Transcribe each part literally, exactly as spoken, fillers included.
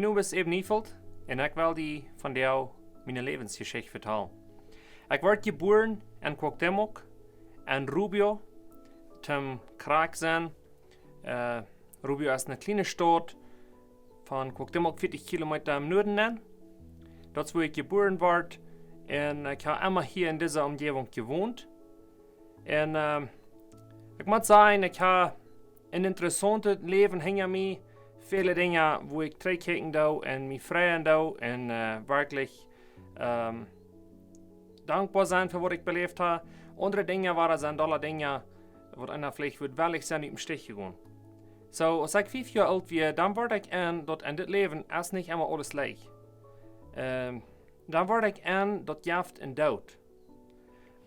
Nu best Eben Niefeld un ekj well die vondoag miene Läwensjeschicht vetalen. Ekj wort jebuaren en Cuauhtémoc, en Rubio, toom krakjt sennen. Äh, Rubio es eene kjliene Staut von Cuauhtémoc, vieetich Kilometa em Nuaden nenn. Daut es, wua ekj jebuaren wort. Un ekj hab emma hia en dise Omjäwunk jewont. Un, ähm, ekj mott sajen, ekj hab een interessauntet Läwen hinja mie. Väle Dinja, wua ekj trigjkjikjen doo un mie freien doo un, äh, werkjlich, ähm, dankboa sennen fa waut ekj beläft hab. Aundre Dinja wieren, sent dolla Dinja, waut eena veleicht wudd wellich sennen, ut däm Stich to gonen. Soo, aus ekj fief Joa oolt wia, dan wort ekj en, daut en dit Läwen es nich emma aules leicht. Ähm, dan wort ekj en, daut jeft een Doot.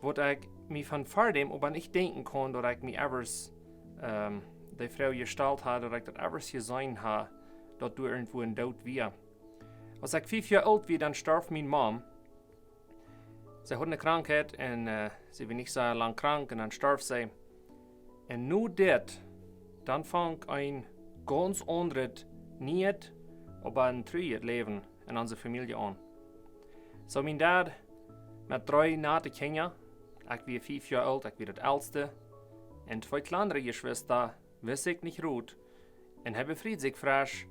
Waut ekj mie von ver däm oba nich denkjen kunn, daut ekj mie ever, ähm, de Froag jestalt hab, daut ekj daut ever jeseenen hab, daut doa irjentwua een Doot wia. Aus ekj fief Joa oolt wia, dan storf miene Mom. See haud eene Krankheit un, äh, see wia nich soo lang krank un dan storf see. Un nu dit, dan funk een gaunz aundret, niet, oba een truajet Läwen en onse Famielje aun. Soo, mien Dad met dree nate Kjinja, ekj wia fief Joa oolt, ekj wia daut elste, un twee kjlandre Jeschwista, wist sikj nich rut, un hee befried sikj fresch,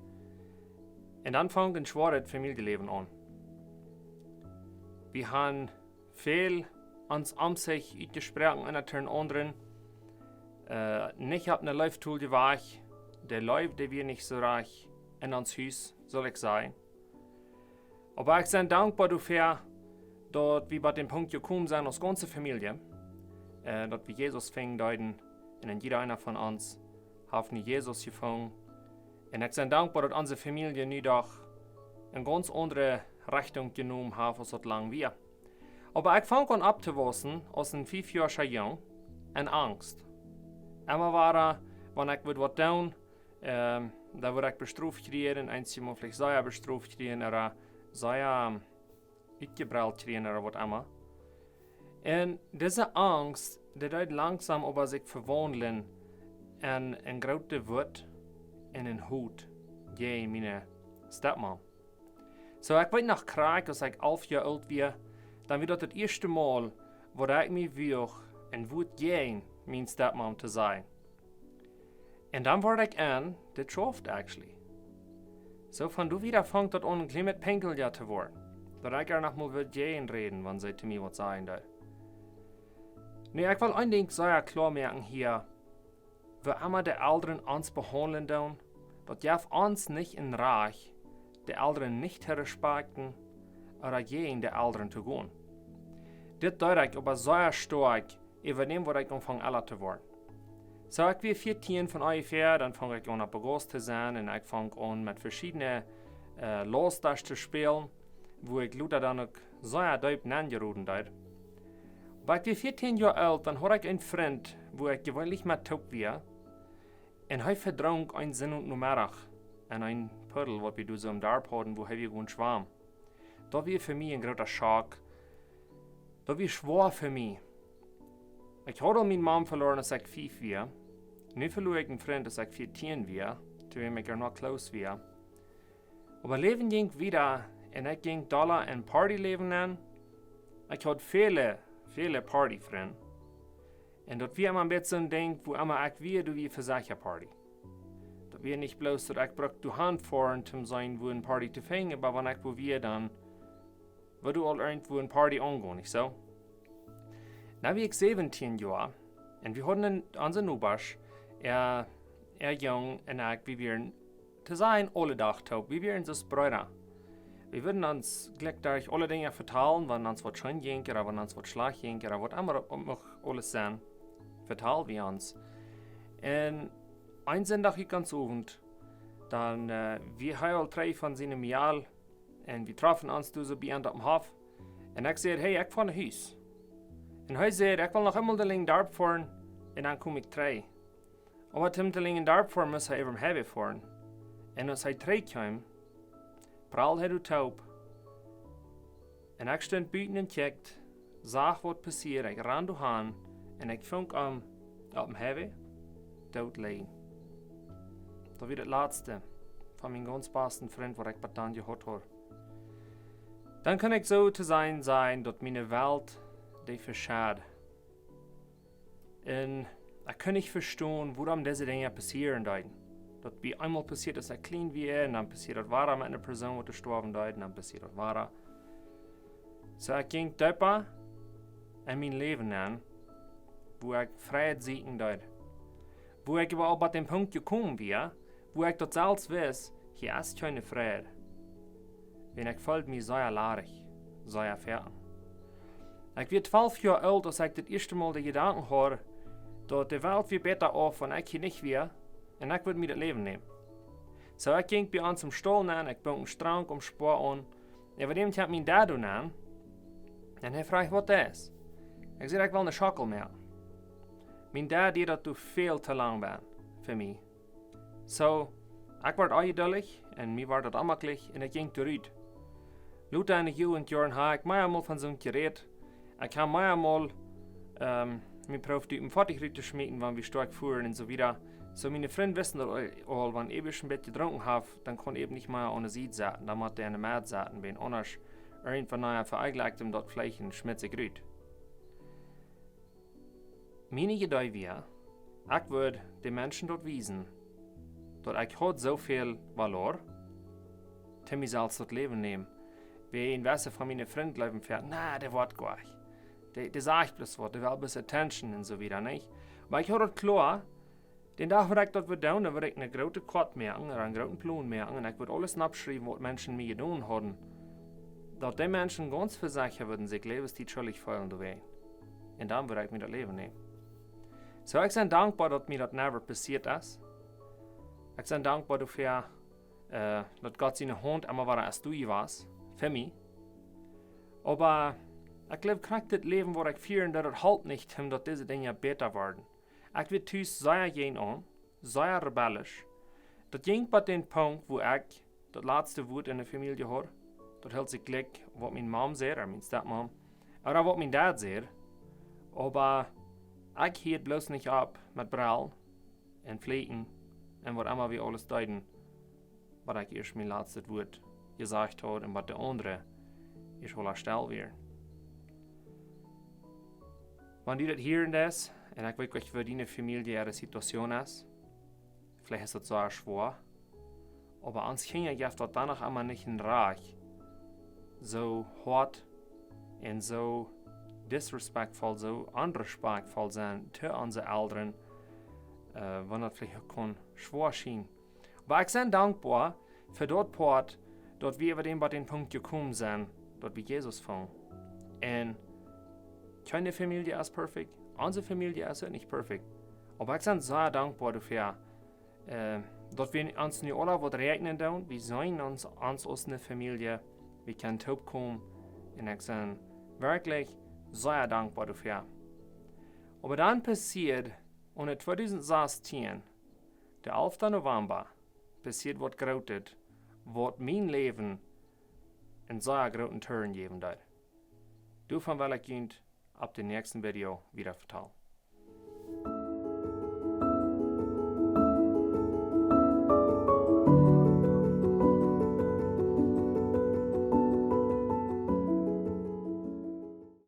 un dan funk een schwoaret Famieljeläwen aun. Wie haben väl ons om sikj utjesproaken, eena toom aundren, äh, nich opp eene leeftoliche Wies. De Leew, dee wia nich soo rajcht en ons Hus, saul ekj sajen. Oba ekj sie dankboa doafäa, daut wie bat dän Punkt jekomen sent aus gaunze Famielje, äh, daut wie Jesus finjen deeden, un een jieda eena von ons haft nu Jesus jefungen. Un ekj sie dankboa, daut onse Famielje nu doch eene gaunz aundre Rechtunk jenomen haft, aus daut lang wia. Oba ekj funk aun opptowaussen aus een fiefjoascha Jung en Angst. Emma wada, wan ekj wudd waut doonen, ähm, dan wudd ekj bestroft kjrieen, un eenjemol veleicht sea bestroft kjrieen, ooda sea, ähm, utjebrellt kjrieen, ooda waut emma. Un dise Angst, dee deed langsom oba sikj vewaundlen en, en groote Wut un en Haut jäajen miene Stepmom. Soo, ekj weet noch krakjt, aus ekj alf Joa oolt wia, dan wia daut daut ieeschte Mol, waut ekj mie wuag, een Wuat jäajen miene Stepmom to sajen. Un dan wort ekj en, dit schauft actually. Soo von doa wieda funk daut aun een kjlien bät pinkelja to woaren. Daut ekj äa noch mol wudd jäajen räden, wan see to mie waut sajen deed. Nu, ekj well een Dinkj sea kloa moaken hia. Woo emma de Elren ons behaundlen doonen, daut jeft ons nich een Rajcht, de Elren nich to respakjten, ooda jäajen de Elren to gonen. Dit deed ekj oba sea stoakj äwa däm, waut ekj aunfunk ella to woaren. Soo, ekj wia vieetieen von onjefäa, dan funk ekj aun opp de Gauss to sennen un ekj funk aun met veschiedne, äh, Laustasch to spälen, wua ekj lota dan uk sea deep nenjeroden deed. Oba ekj wia vieetieen Joa oolt, dan haud ekj een Frint, wua ekj jeweenlich met toop wia, un hee vedrunk eenen Sinndach Nomeddach en een Puddel, waut wie doa soo em Darp hauden, wua hee wia gonen schwamen. Daut wia fa mie een groota Schock. Daut wia schwoa fa mie. Ekj haud aul miene Mom veloaren, aus ekj fief wia. Nu veloa ekj een Frint, aus ekj vieetieen wia, to wäm ekj ea noch close wia. Oba Läwen jinkj wieda un ekj jinkj dolla en Partyläwen enn. Ekj haud väle, väle Partyfrind. Un daut wia emma een bät soon Dinkj, wua emma ekj wia, doa wia vesechat Party. Daut wia nich bloos, daut ekj brukt doa han foaren, om to seenen, wua een Party to finjen, oba wan ekj wua wia, dan wudd aul irjentwua een Party aungonen, nich soo? Dan wia ekj säwentieen Joa, un wie hauden en onse Nobasch, äa, äa Jung un ekj, wie wieren to sennen aule Dach toop, wie wieren soo aus Breeda. Wie wudden ons jlikj derch aule Dinja vetalen, wan ons waut scheen jinkj, ooda wan ons waut schlajcht jinkj, ooda waut emma daut mucht aules sennen, vetalen wie ons. Un een Sinndach jinkj ons Owent, dan, äh, wia hee aul trigj von siene Mial, un wie troffen ons doa soo bie an oppem Hoff. Un ekj säd: "Hey, ekj foa no Hus." Un hee säd: "Ekj well noch eemol de Lenjd Darp foaren, un dan kom ekj trigj." Oba om de Lenjd Darp foaren, must hee äwa däm Highway foaren. Un aus hee trigj kjeem, prald hee doa toop. Un ekj stunt buten un kjikjt, sach waut passieed, ekj rand doa han, un ekj funk am oppem Highway doot lijen. Daut wia daut latste von mienen gaunz basten Frint, waut ekj bat dan jehaut haud. Dan kunn ekj soo to sennen, sennen, daut miene Welt dee veschad. Un ekj kunn nich vestonen, wuarom dise Dinja passieren deeden. Daut bie eemol passieet, aus ekj kjlien wia, un dan passieet daut wada met eene Persoon, waut jestorwen deed, un dan passieet daut wada. Soo, ekj jinkj deepa en mien Läwen aun, wua ekj Frieheit sieekjen deed. Wua ekj oba aul bat dän Punkt jekomen wia, wua ekj daut selfst wist, hia es kjeene Frieheit. Wiels ekj feeld mie sea ladich, sea foaken. Ekj wia twalf Joa oolt, aus ekj daut ieeschte Mol de Jedanken haud, daut de Welt wia bäta auf, wan ekj hia nich wia, un ekj wudd mie daut Läwen nämen. Soo, ekj jinkj bie ons em Staul nenn, ekj bunk een Strank om Spoa aun. Un bie däm kjeem mien Dad aun. Un hee fruach, waut daut es. Ekj säd, ekj well eene Schockel moaken. Mien Dad deed daut doa väl to lang bie fa mie. Soo, ekj wort onjeduldich un mie wort daut onjemaklich un ekj jinkj trigj. Lota enne Jugendjoaren hab ekj mea mol von soont jerät. Ekj hab mea mol, ähm, mie proowt ut een Foatich rut to schmieten, wan wie stoakj fuaren un soo wieda. Soo, miene Frind wisten daut aul, wan ekj een bät jedrunken hab, dan kunn ekj nich mea aun de Sied sitten, dan mott ekj enne Medd sitten, wiels aundasch irjentwan, naja, veeajlekjt am daut veleicht un schmitt sikj rut. Miene Idee wia, ekj wudd de Menschen daut wiesen, daut ekj haud soo väl Valor, to mie selfst daut Läwen nämen. Wiels een Deel von miene Frind jleewden, na, dee woat goa nich. Dee, dee sajcht bloos waut, dee well bloos Attention un soo wieda, nich? Oba ekj haud daut kloa, dän Dach, waut ekj daut wudd doonen, dan wudd ekj eene groote Koat moaken, ooda een grooten Plon moaken, un ekj wudd aules oppschriewen, waut Menschen mie jedonen hauden. Daut dee Menschen gaunz fa sikj wudden sikj Läwenstiet schuldich feelen doawäajen. Un dan wudd ekj mie daut Läwen nämen. Soo, ekj sie dankboa, daut mie daut never passieet es. Ekj sie dankboa doafäa, äh, daut Gott siene Haunt emma wada es doa wia, fa mie. Oba ekj jleew, krakjt daut Läwen, waut ekj fieren deed, daut holp nich, om daut dise Dinja bäta worden. Ekj wia tus sea jäajen aun, sea rebellisch. Daut jinkj bat dän Punkt, wua ekj daut latste Wuat enne Famielje haud. Daut hilt sikj jlikj, waut miene Mam säd, ooda miene Stepmam, ooda waut mien Dad säd. Oba ekj hieed bloos nich opp met brellen un flieekjen un waut emma wie aules deeden, bat ekj ieescht mien latstet Wuat jesajcht haud un bat de aundre ieescht aula stell wieren. Wan du daut hieren deist, un ekj weet nich, woo diene Famielje äare Situation es, veleicht es daut sea schwoa, oba ons Kjinja jeft daut dan noch emma nich een Rajcht, soo hoat un soo disrespectful, soo onrespectful sennen to onse Elren, äh, wan daut veleicht uk kaun schwoa schienen. Oba ekj sie dankboa fa daut Poat, daut wie äwa dän, bat dän Punkt jekomen sent, daut wie Jesus fungen. Un kjeene Famielje es perfekt, onse Famielje es uk nich perfekt. Oba ekj sie sea dankboa doafäa, äh, daut wie ons nu aula waut räakjnen doonen, wie seenen ons, ons aus eene Famielje, wie kjennen toopkomen, un ekj sie werkjlich sea dankboa doafäa. Oba dan passieed, aune tweedusent sastieen, de alfta November, passieed waut Grootet, waut mien Läwen een sea grooten Turn jäwen deed. Doavon well ekj junt opp dän näakjsten Video wieda vetalen.